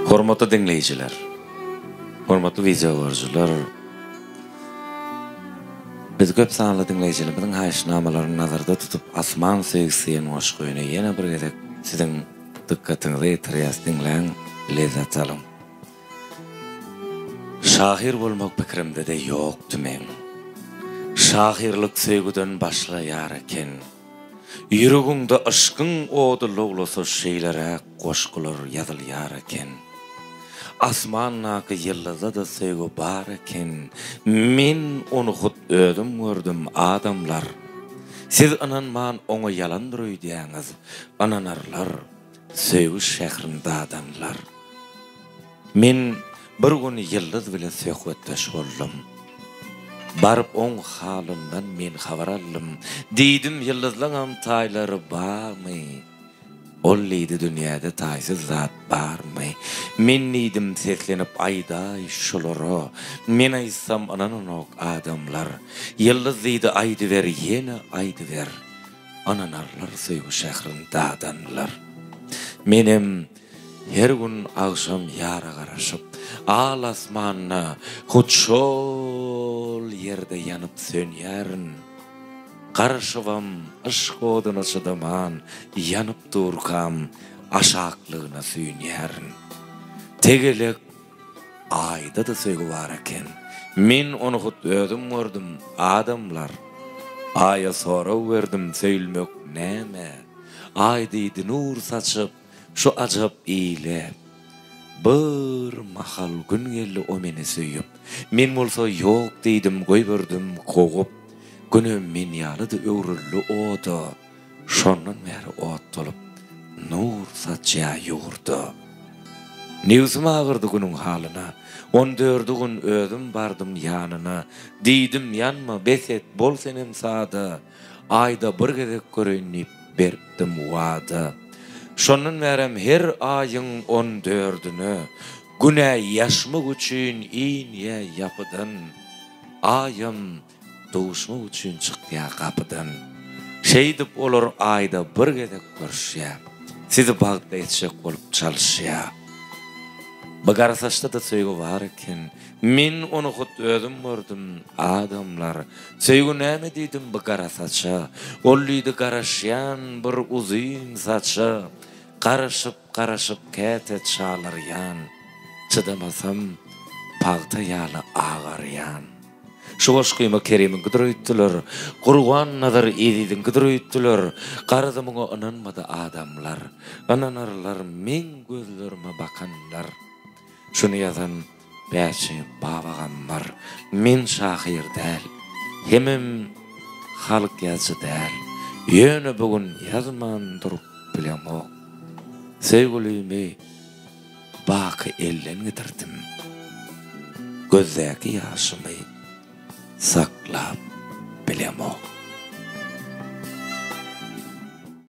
Hormatly diňleýjiler, hormatly wideo görüjiler, biz köp sanly diňleýjilerimiziň haýyşnamalaryny nazarda tutup Asman söýgüsi diýen goşgyny ýene bir gezek siziň dykgatyňyza ýetirýäs, diňläň, lezzet alyň. Şahyr bolmak pikirimde-de ýokdy meň. Şahyrlyk söýgüden başlaýar eken. Ýüregiňde yşkyň ody lowlasa şeýleräk goşgular ýazylýar eken. Asmandaky ýyldyzda-da söýgi bar eken. Men ony hut özüm gördüm, adamlar. Siz ynanman oňa ýalandyr öýdýäňiz. Ynanarlar, söýgi şährini dadanlar. Men bir gün Ýyldyz bile söhbetdeş boldum. Baryp oň halyndan men habar aldym. Diýdim, Ýyldyzlaňam taýlary barmy? Ol diýdi, Dünýäde taýsyz zat barmy? Men diýdim, seslenip aýdaý şulara. Men aýtsam ynananok adamlar. Ýyldyz diýdi, Aýdyber, ýene aýdyber. Ynanarlar söýgi şährin dadanlar. Menem Her gün agşam ýara garaşyp, al asmanda hut şol ýerde ýanyp sönýärin. Garaşybam yşk oduna çydaman ýanyp durkam aşaklygyna süýnýärin. Tegelek Aýda-da söýgi bar eken. Men ony hut özüm gördüm, adamlar. Aýa sorag berdim, söýülmek näme? Aý diýdi nur saçyp, Şu ajap ile Bir mahal gün geldi o meni söýüp, Men bolsa ýok diýdim goýberdim kowup, Günem men ýalydy öwrüldi oda, Şondan bäri ot bolup nur saçýa ýurda. Nebsim agyrdy günüň halyna, On dördi gün özüm bardym ýanyna, Diýdim ýanma bes et bol senem sada, Aýda bir gezek göreýin diýip beripdim wada. Şondan bärem her aýyň on dördüne Gün-ä ýaşmak üçin inýä ýapydan, Aýam duşmak üçin çykýa gapydan. Şeýdip olar aýda bir gezek görüşýä, Sizi bagtly etjek bolup çalyşýa. Bu garasaçda-da söýgi bar eken, Men ony hut özüm gördüm, adamlar. Söýgi näme diýdim bu gara saça, Ol diýdi garaşýan bir uzyn saça, Garaşyp, garaşyp käte çalarýan, Çydamasam pagta ýaly agarýan. Şu goşgymy Kerimiňkidir öýtdüler, Gurbannazar Eziziňkidir öýtdüler, Garaz muňa ynanmady adamlar, Ynanarlar meň gözlerime bakanlar. Şuny ýazan Bäşi Babagammar. Men şahyr däl, hemem halk ýazyjy däl. Ýöne bu gün ýazman durup bilemok. Söýgülimi baky elden gidirdim. Gözdäki ýaşymy saklap bilemok.